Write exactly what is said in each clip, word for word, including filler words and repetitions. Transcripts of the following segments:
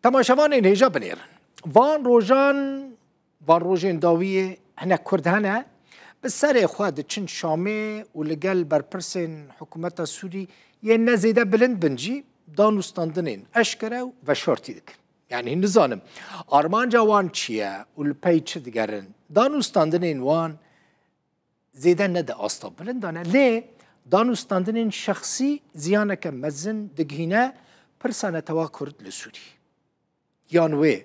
Temaşevanên hêja binêrin. Van rojan, van rojên dawiyê hinek Kurd hene, bi serê xwe diçin Şamê û li gel berpirsên hikûmeta Sûrî yên ne zêde bilind bin jî danûstandinên eşkere û veşartî dikin. Yani nizanim armanca wan çi ye û li pey çi digerin. Danûstandinên wan zêde ne di asta bilind de ne, lê danûstandinên şexsî ziyaneke mezin digihîne pirsa netewa Kurd li Sûrî. Yan wê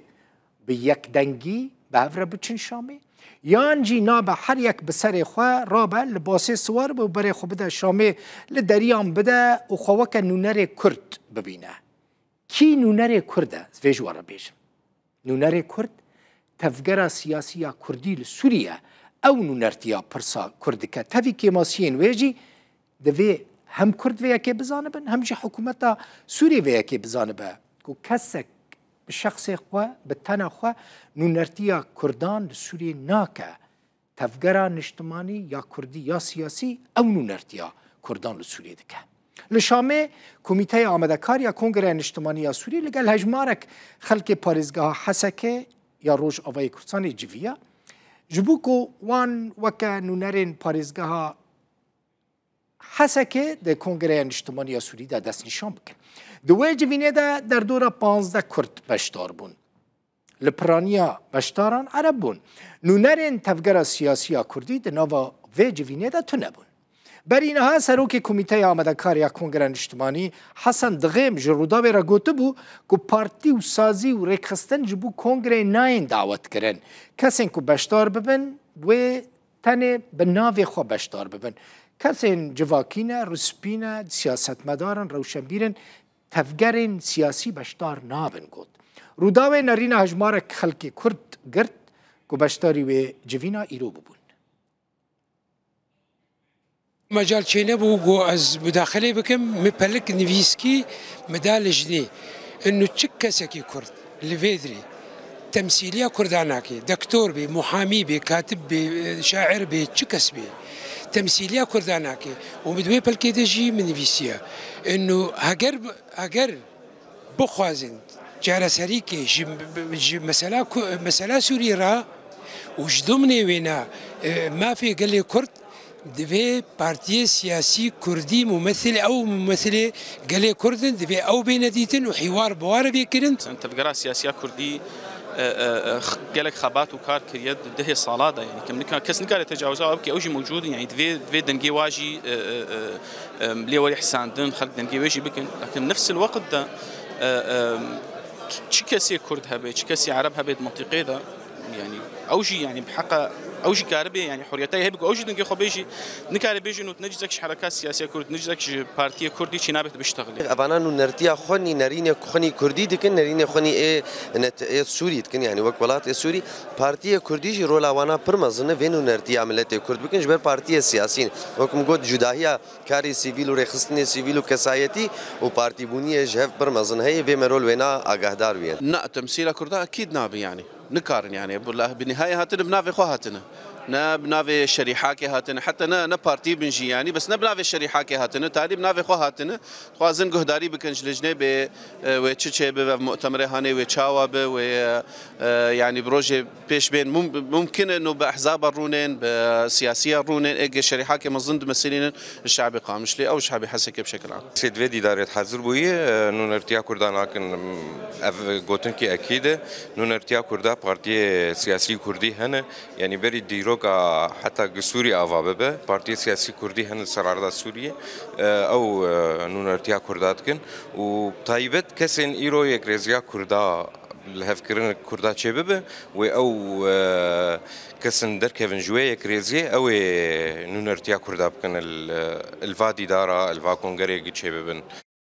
bi yekdengî bi hev re biçin Şamê, yan jî nabe her yek bi serê xwe rabe, libasê siwar be û berê xwe bide Şamê, li deriyan bide û xwe weke nûnerê Kurd bibîne. Kî nûnerê Kurd e? Ez vê ji we re bêjim. Nûnerê Kurd, tevgera siyasî ya Kurdî li Sûrî ye. Ew nûnertiya pirsa Kurd dike. Tevî kêmasiyên wê jî divê hem Kurd vê yekê bizanibin, hem jî hikûmeta Sûrî vê yekê bizanibe ku kesek bi şexsê xwe, bi tena xwe nûnertiya Kurdan li Sûriyê nake. Tevgera niştimanî ya Kurdî ya siyasî ew nûnertiya Kurdan li Sûriyê dike. Li Şamê Komîteya Amadekar ya Kongreya Niştimanî ya Sûrî li gel hejmarek xelkê parêzgeha Hesekê ya Rojavayê Kurdistanê civiya. Ji bo ku wan weke nûnerên parêzgeha Hesekê di Kongreya Niştimanî ya Sûrî de destnîşan bikin. Di wê civînê de derdora panzdeh Kurd beşdar bûn. Li piraniya beşdaran Ereb bûn. Nûnerên tevgera siyasî ya Kurdî di nava vê civînê de tune bûn. Berî niha serokê Komîteya Amadekar ya Kongreya Niştimanî Hesen Dixêm ji Rûdawê re gotibû ku partî û sazî û rêkxistin ji bo kongreyê nayên dawetkirin. Kesên ku beşdar bibin, wê tenê bi navê xwe beşdar bibin. Kesên civakî ne, rispî ne, siyasetmedar in, rewşenbîr in, tevgerên siyasî beşdar nabin, got. Rûdawê nerîna hejmarek xelkê Kurd girt ku beşdarî wê civîna îro bibûn. Mecal çênebû ku ez mudaxilê bikim, min pelik nivîskî min da lijnê. Inu çi kesekî Kurd li vê dirê temsîliya Kurdan nake. Doktor bê, muhamî bê, katib bê, şair bê, çi kes bê. Temsîliya Kurdan nake. Û min di wê pelkê de jî min nivîsiye. Inu heger, heger bixwazin çareserîkê ji, ji mesela ku-, mesela Sûrî re û ji dimnê wêna, e, mafê gelê Kurd, divê partiyê siyasî Kurdî mumethil ew mumethilê gelê Kurd in, divê ew bêne dîtin û hîwar bi wan re bê kirin. Tevgera siyasiya Kurdî, e, e, e, x-, gelek xebat û kar kiriye di dehê sala de. Yani kim nika-, kes nikare tecawiza ew bike, ew jî mewcûd in. Yani divê, divê dengê wa jî, e, e, e, e, lê werî hesandin, xelk dengê wê jî bikin. Lakin nefsil weqt de, e, e, çi kesê Kurd hebe, çi kesê Ereb hebe di mintîqê de, yani ew jî, yani bi heqa ew jî karibe, yani huriyeta hebe ku ew jî dengê xwe bêjî, nikare bêjî û ne cizek ji hereka siyasiya Kurd, ne cizek ji partiyê Kurdî çî nabe biştexilê. Evana nûnertiya xwe nî nerînê xwe nî Kurdî dikin, nerînê xwe nî ê net-, ê Sûrî dikin, yani wek welat ê Sûrî. Partiyê Kurdî jî rola wana pir mezin e, vê nûnertiya miletê Kurd bikin, ji ber partiyê siyasî ne. Wek min got, cudahiya karê sivîl û rêxistinê sivîl û kesayetî û partîbûniyê ji hev pir mezin heye, vê me rol wêna agahdar wî. Na, temsîla Kurda ekîd nabe yani. Nikarin yani. Bu la-, bi nihayê hatine bi navê xwe hatine. Ne bi navê şerîhakê hatine. Heta ne, ne partî bin jî yani. Bes ne bi navê şerîhakê hatine. Tarî bi navê xwe hatine. Dixwazin guhdarî bikin ji lijnê bê, e, wê çi çê bibe, mu'temerê hanê wê çawa be, wê, e, e, yani bi rojê pêş bên mum-, mumkin e no bi ehzaba rûnên, bi siyasiya rûnên, ê ge şerîhakê mezin dimesilînin, şabê Qamişlê ew şabê Hesekê bi şekil am. Sê divê dîdarê hazir bûyî, e, nûnertiya Kurdan nakin, ev gotinkî ekîd e. Nûnertiya Kurda partiyê siyasî Kurdî hene. Yanî berî dîroka heta gi Sûrî ava bibe, partiyê siyasî Kurdî hene ser arda Sûriyê, e, ew, e, nûnertiya Kurda dikin û taybet kesên îro yekrêziya Kurda li hevkirin Kurda çêbibe wê ew, e, kesin derkevin ji wê yekrêziyê, ew ê nûnertiya Kurda bikin il, il va dîdara, il va kongerê gi çêbibin.